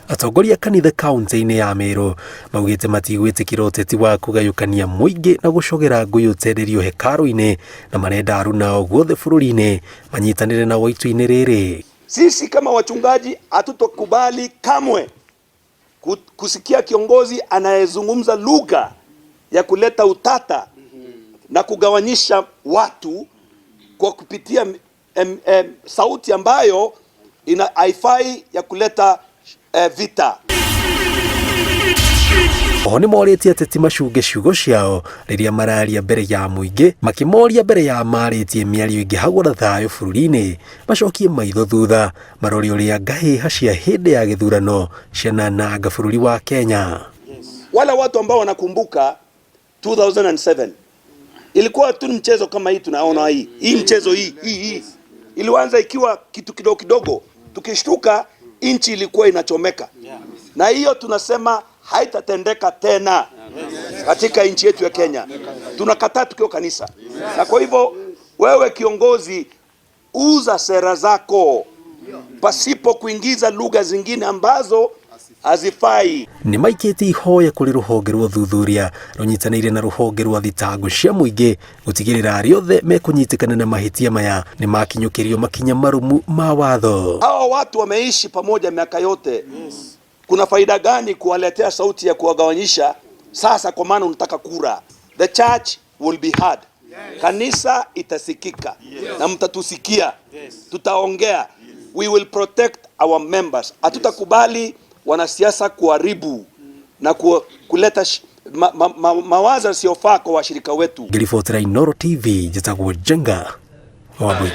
Atongoria a kanitha kaunti-inĩ ya Meru maugĩte matigwĩtĩkĩra ũteti wa kũgayũkania mũingĩ na gũcogera ngũyũ ũtenderio hekarũ-inĩ na marenda aruna guothe bũrũri-inĩ manyitanĩre nao itua-inĩ rĩrĩ. Sisi kama wachungaji hatutokubali kamwe kusikia kiongozi anayezungumza lugha ya kuleta utata na kugawanyisha watu kwa kupitia sauti ambayo ina haifai ya kuleta vita. Oho nĩmorĩtie ateti macunge ciugo ciao rĩrĩa mararia mbere ya mũingĩ, makĩmoria mbere ya marĩtie mĩario ĩngĩhagũra thayũ bũrũri-inĩ macokie maitho thutha marore ũrĩa ngahĩha cia hĩndĩ ya gĩthurano cianananga bũrũri wa Kenya. Wale watu ambao wanakumbuka 2007 ilikuwa tu mchezo kama hii tunaona hii hii mchezo hii hii hii ilianza ikiwa kitu kidogo kidogo, tukishtuka nchi ilikuwa inachomeka, na hiyo tunasema haitatendeka tena katika nchi yetu ya Kenya. Tunakataa tukiwa kanisa, na kwa hivyo wewe kiongozi, uza sera zako pasipo kuingiza lugha zingine ambazo hazifai. Nĩ maikĩtie ihoya kũrĩ rũhonge rwa ũthuthuria rũnyitanĩire na rũhonge rwa thitango cia mũingĩ gũtigĩrĩra arĩa othe mekũnyitĩkana na mahĩtia maya nĩ makinyũkĩrio makinya marũmu ma watho. Hawa watu wameishi pamoja miaka yote. Kuna faida gani kuwaletea sauti ya kuwagawanyisha sasa? Kwa maana unataka kura. The church will be heard. Kanisa itasikika na mtatusikia, tutaongea. We will protect our members. Hatutakubali wanasiasa kuharibu na kuleta mawazo yasiyofaa kwa washirika wetu. Ngĩribotera Inooro TV, njĩtagwo Njenga Wambui.